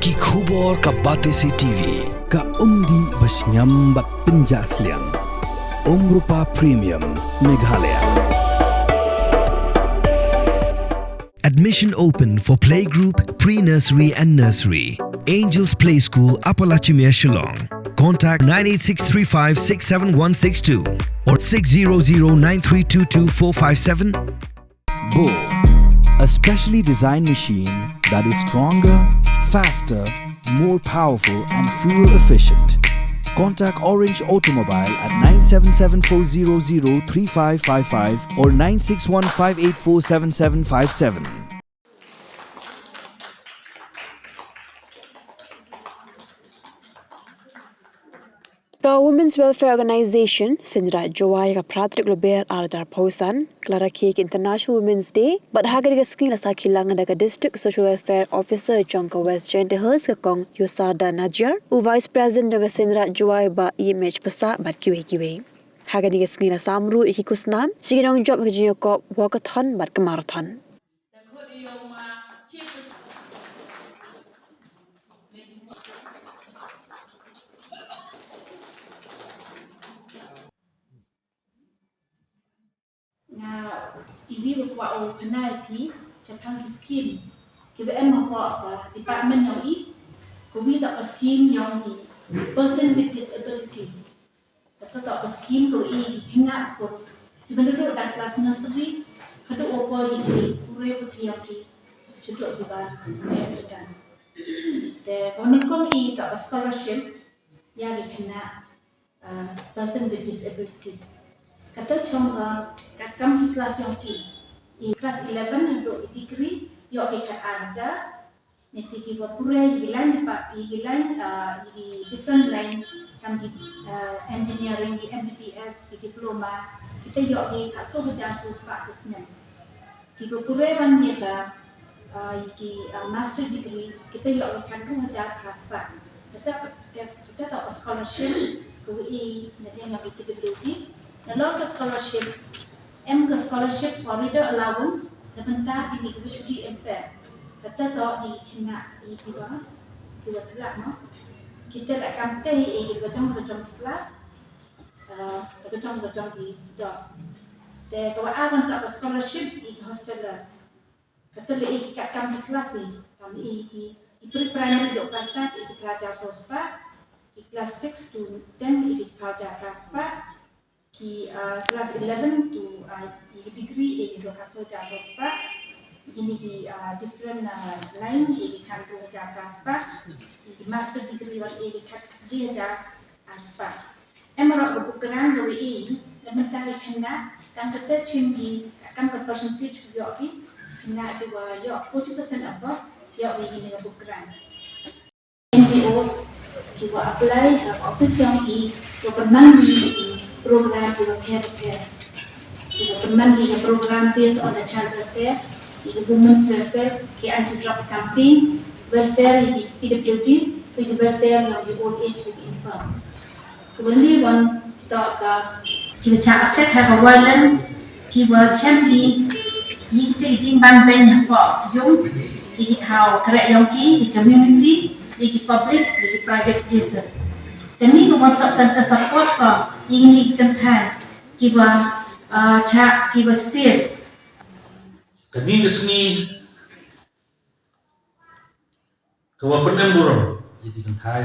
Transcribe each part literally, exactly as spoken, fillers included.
Ki khubor ka Batesi T V, ka umdih ba shngiam bad pynjah sliang. Umrupa Premium, Meghalaya. Admission open for playgroup, pre-nursery and nursery. Angels Play School, Upper Lachimia, Shillong. Contact nine eight six three five six seven one six two or six zero zero nine three two two four five seven. Bull, a specially designed machine that is stronger, faster, more powerful, and fuel efficient. Contact Orange Automobile at nine seven seven four zero zero three five five five or nine six one five eight four seven seven five seven. Ka Women's Welfare Organization, Seiñraij Jowai, ka phra tarik Lber arhajar arphew san, ka la rakhe ïa ka International Women's Day, bad ha kane ka sngi la sakhi lang da ka District Social Welfare Officer jong ka West Jaintia Hills, ka Kong Yosarda Najiar, u Vice President jong ka Seiñraij Jowai, Bah E M H Passah, bad kiwei kiwei. Ha kane ka sngi la sam ruh ïa ki khusnam sha ki nongjop ha ka jingïakob walkathon bad ka marathon. Nga iwei ba kwah u khana ïa phi shaphang ki skim kiba em hapoh ka department jong i. Kawei toh ka skim jong ki person with disability. Kata toh ka skim kaba i ki khynnah skul kiba naduh da klas nursery haduh ba poi ki jingpule puthi jong ki, haduh kiba em ki dang. Te kaba nyngkong i toh ka scholarship ïa ki khynnah, uh, person with disability. Kata jong ka, katkam ki klas jong ki, i klas eleven haduh i degree ïoh ki khat ar hajar. Ngi te kiba pule ïa ki line department, ïa ki line, uh, ïa ki different line, kam ki, uh, engineering, ki M B B S, ki diploma, kita ïoh ki khatsaw hajar saw spah snem. Kiba pule ban ïa ka, uh, ïa ki, uh, master degree, kita ïoh ki khatduh hajar phra spah. Kita, kita, kita toh scholarship kaba i na liang ïa ki P W D. Nalor ka scholarship, em ka scholarship for reader allowance na bynta kine kiba shu dih em ped. Kata toh ïa ki khynnah ïa kiba, kiba thlak mo. Kita la kam te ïa kiba jong, kiba jong ki klas, eh, kiba jong, kiba jong ki dor. Te kaba ar toh ka scholarship ïa ki hosteler. Kata la ïa ki katkam ki klas ïa, kam ïa ki, ki pre-primary haduh klas five ïa ki phra hajar saw spah, ki klas six to ten ïa ki phra hajar phra spah, ki, uh, klas eleven to, uh, ïa ki degree ïa ki haduh klas saw hajar saw spah, ïa kine ki, uh, different, uh, line ïa ki khatduh hajar phra spah, ïa ki master degree wan ïa ki khatduh hajar ar spah. Em ruh ka bugrang kaba i na bynta ki khynnah, tang kata shisien ki, kam ka percentage ïoh ki khynnah kiba ïoh forty percent above ïoh ïa kine ka bugrang. N G Os kiba apply ha office jong i, kiba pynman ki program kiba pher pher. Kiba pynman ki program based on the child welfare, ki women's welfare, ki anti drugs campaign, welfare, ki P W D, ki welfare jong ki old age, ki infirm. Kiba liwan toh ka, kiba shah affect ha ka violence, kiba shem ki, ïa kita ki jingbam beiñ hapoh yung, ki, ki thaw khreh jong ki, ki community, ïa ki public, ïa ki private places. Kane ka one stop center support ka ïa kine ki kynthai kiba, ah, shah, kiba face. Kane ka sngi kaba pyneng burom ïa ki kynthai.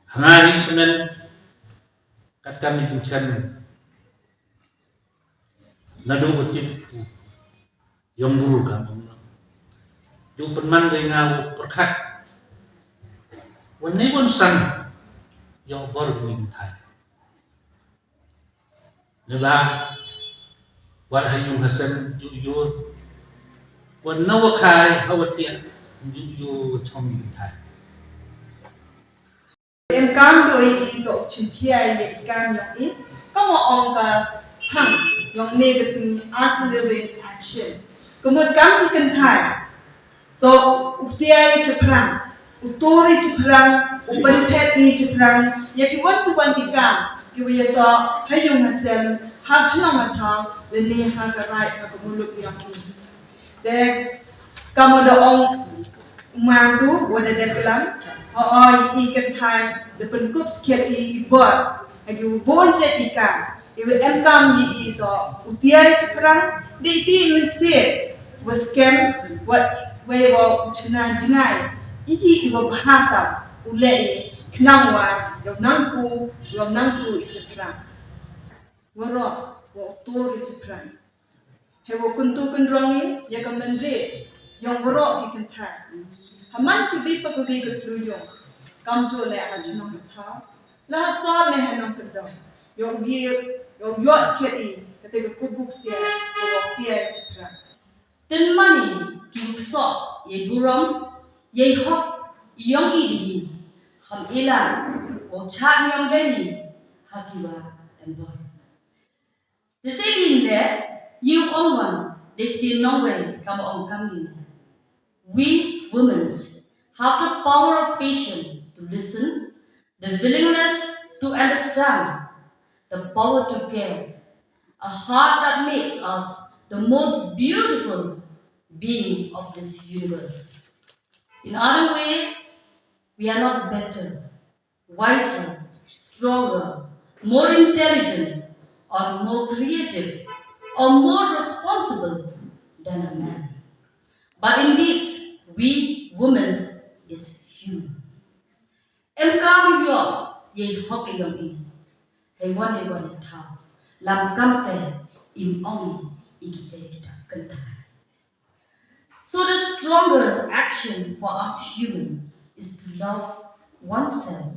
Ha nga hi shmen, katkam i jingchen naduh u tip u ïong bru kam ong, ju pynman dei nga u pyrkhat wan nei wan san ïa u bor u kynthai. Naba wat ha ïung ha sem ju ïoh, wat na wa khai ha wa thiah ju ïoh wa chong ïa thai. Em kam doi i ka u chim khia ïa i kam ïong i, ka mo ong ka phang ïong ne ka sngi as living action. Ka mut kam ki kynthai. To u tiai chaphrang, u tori chaphrang, u pynphet i chaphrang, ïa ki wan ki wan ki kam, ki wa ïa to ha ïung ha sem, ha chnong ha thaw, lane ha ka raid ha ka muluk ïong ki. Te, ka mo da ong, Mang tu wa da dep kelam. O o i kynthai da pynkup skhet i i bor. Hagi u bon je i ka. I wa em kam i i to u tiai chaphrang. Di ti i mynsir wa skem wa wa wa u chna jingai. I i i wa bha tam u le i khnang wa yau nang ku yau nang ku i chaphrang. Waroh wa u tur i chaphrang. He wa kyntu kynrong i ya ka mynri yong waroh ki kynthai. Haman ku bi pa ku bi ka tlu yong. Kam jo le ha chnong ha thaw. La ha sor le ha nong kyndong. Yong bi yong yo skhet i kate ka kubuk sia ka wa pia chaphrang. Tynmani ki bukso ye burom ye hok yong i di hi. Ham ilan o chak yong beni ha ki wa embor. Te se yin le yu ong wan de ki nong wei kam ong kam ni. We women have the power of patience to listen, the willingness to understand, the power to care, a heart that makes us the most beautiful being of this universe. In other way, we are not better, wiser, stronger, more intelligent, or more creative, or more responsible than a man. But indeed, we women is human. Em kam yo ye hok yong i. Hei wan hei wan thaw. Lam kam te im ong i i ki te kita kynthai. So the stronger action for us human is to love oneself,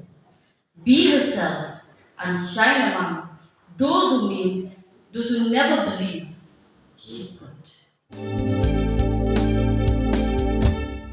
be herself, and shine among those who means those who never believe she could.